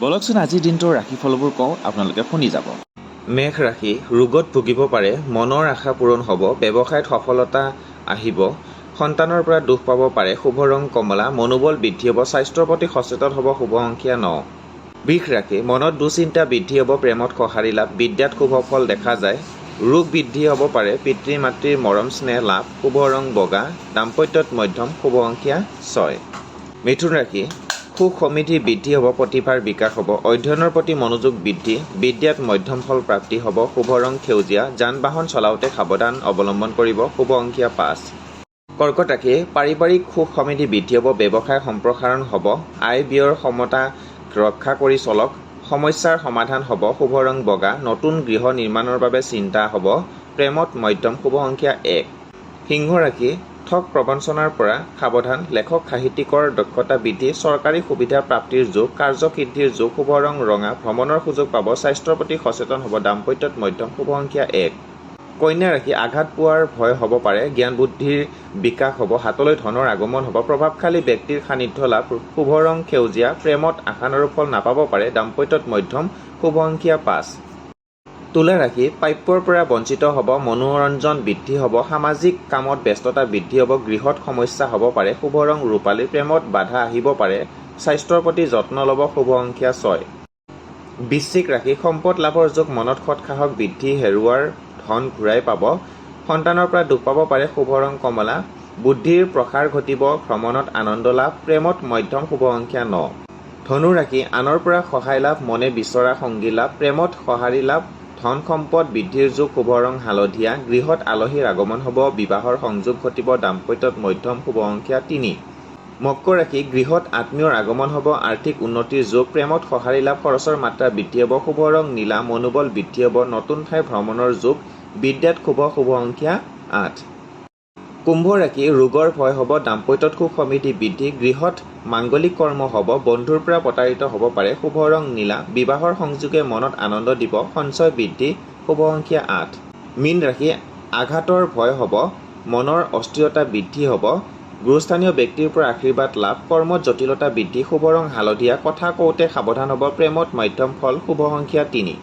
ব'লকচোন, আজিৰ দিনটোৰ ৰাশিফলবোৰ কওঁ, আপোনালোকে শুনি যাব। মেষ ৰাশি, ৰোগত ভুগিব পাৰে। মনৰ আশা পূৰণ হ'ব। ব্যৱসায়ত সফলতা আহিব। সন্তানৰ পৰা দুখ পাব পাৰে। শুভ ৰং কমলা। মনোবল বৃদ্ধি হ'ব। স্বাস্থ্যৰ প্ৰতি সচেতন হ'ব। শুভ সংখ্যা 9। বৃষ ৰাশি, মনত দুশ্চিন্তা বৃদ্ধি হ'ব। প্ৰেমত সঁহাৰি লাভ। বিদ্যাত শুভ ফল দেখা যায়। ৰোগ বৃদ্ধি হ'ব পাৰে। পিতৃ মাতৃৰ মৰম স্নেহ লাভ। শুভ ৰং বগা। দাম্পত্যত মধ্যম। শুভ সংখ্যা 6। মিথুন ৰাশি, সুখ সমৃদ্ধি বৃদ্ধি হ'ব। প্ৰতিভাৰ বিকাশ হ'ব। অধ্যয়নৰ প্ৰতি মনোযোগ বৃদ্ধি। বিদ্যাত মধ্যম ফল প্ৰাপ্তি হ'ব। শুভ ৰং সেউজীয়া। যান বাহন চলাওঁতে সাৱধান অৱলম্বন কৰিব। শুভ সংখ্যা 5। কৰ্কট ৰাশি, পাৰিবাৰিক সুখ সমৃদ্ধি বৃদ্ধি হ'ব। ব্যৱসায় সম্প্ৰসাৰণ হ'ব। আয় ব্যয়ৰ সমতা ৰক্ষা কৰি চলক। সমস্যাৰ সমাধান হ'ব। শুভ ৰং বগা। নতুন গৃহ নিৰ্মাণৰ বাবে চিন্তা হ'ব। প্ৰেমত মধ্যম। শুভ সংখ্যা 1। সিংহ ৰাশি, ঠগ প্ৰবঞ্চনাৰ পৰা সাৱধান। লেখক সাহিত্যিকৰ দক্ষতা বৃদ্ধি। চৰকাৰী সুবিধা প্ৰাপ্তিৰ যোগ। কাৰ্যসিদ্ধিৰ যোগ। শুভ ৰং ৰঙা। ভ্ৰমণৰ সুযোগ পাব। স্বাস্থ্যৰ প্ৰতি সচেতন হ'ব। দাম্পত্যত মধ্যম। শুভ সংখ্যা 1। কন্যা ৰাশি, আঘাত পোৱাৰ ভয় হ'ব পাৰে। জ্ঞান বুদ্ধিৰ বিকাশ হ'ব। হাতলৈ ধনৰ আগমন হ'ব। প্ৰভাৱশালী ব্যক্তিৰ সান্নিধ্য লাভ। শুভ ৰং সেউজীয়া। প্ৰেমত আশানুৰূপ ফল নাপাব পাৰে। দাম্পত্যত মধ্যম। শুভ সংখ্যা 5। তুলা ৰাশি, প্ৰাপ্যৰ পৰা বঞ্চিত হ'ব। মনোৰঞ্জন বৃদ্ধি হ'ব। সামাজিক কামত ব্যস্ততা বৃদ্ধি হ'ব। গৃহত সমস্যা হ'ব পাৰে। শুভ ৰং ৰূপালী। প্ৰেমত বাধা আহিব পাৰে। স্বাস্থ্যৰ প্ৰতি যত্ন ল'ব। শুভ সংখ্যা 6। বৃশ্চিক ৰাশি, সম্পদ লাভৰ যোগ। মনত সৎ সাহস বৃদ্ধি। হেৰুৱাৰ ধন ঘূৰাই পাব। সন্তানৰ পৰা দুখ পাব পাৰে। শুভ ৰং কমলা। বুদ্ধিৰ প্ৰসাৰ ঘটিব। ভ্ৰমণত আনন্দ লাভ। প্ৰেমত মধ্যম। শুভ সংখ্যা 9। ধনু ৰাশি, আনৰ পৰা সহায় লাভ। মনে বিচৰা সংগী লাভ। প্ৰেমত সঁহাৰি লাভ। ধন সম্পদ বৃদ্ধিৰ যোগ। শুভ ৰং হালধীয়া। গৃহত আলহীৰ আগমন হ'ব। বিবাহৰ সংযোগ ঘটিব। দাম্পত্যত মধ্যম। শুভ সংখ্যা 3। মকৰ ৰাশি, গৃহত আত্মীয়ৰ আগমন হ'ব। আৰ্থিক উন্নতিৰ যোগ। প্ৰেমত সঁহাৰি লাভ। খৰচৰ মাত্ৰা বৃদ্ধি হ'ব। শুভ ৰং নীলা। মনোবল বৃদ্ধি হ'ব। নতুন ঠাই ভ্ৰমণৰ যোগ। বিদ্যাত শুভ। শুভ সংখ্যা 8। কুম্ভ ৰাশি, ৰোগৰ ভয় হ'ব। দাম্পত্যত সুখ সমৃদ্ধি বৃদ্ধি। গৃহত মাংগলিক কৰ্ম হ'ব। বন্ধুৰ পৰা প্ৰতাৰিত হ'ব পাৰে। শুভ ৰং নীলা। বিবাহৰ সংযোগে মনত আনন্দ দিব। সঞ্চয় বৃদ্ধি। শুভ সংখ্যা 8। মীন ৰাশি, আঘাতৰ ভয় হ'ব। মনৰ অস্থিৰতা বৃদ্ধি হ'ব। গুৰুস্থানীয় ব্যক্তিৰ পৰা আশীৰ্বাদ লাভ। কৰ্মত জটিলতা বৃদ্ধি। শুভ ৰং হালধীয়া। কথা কওঁতে সাৱধান হ'ব। প্ৰেমত মধ্যম ফল। শুভ সংখ্যা 3।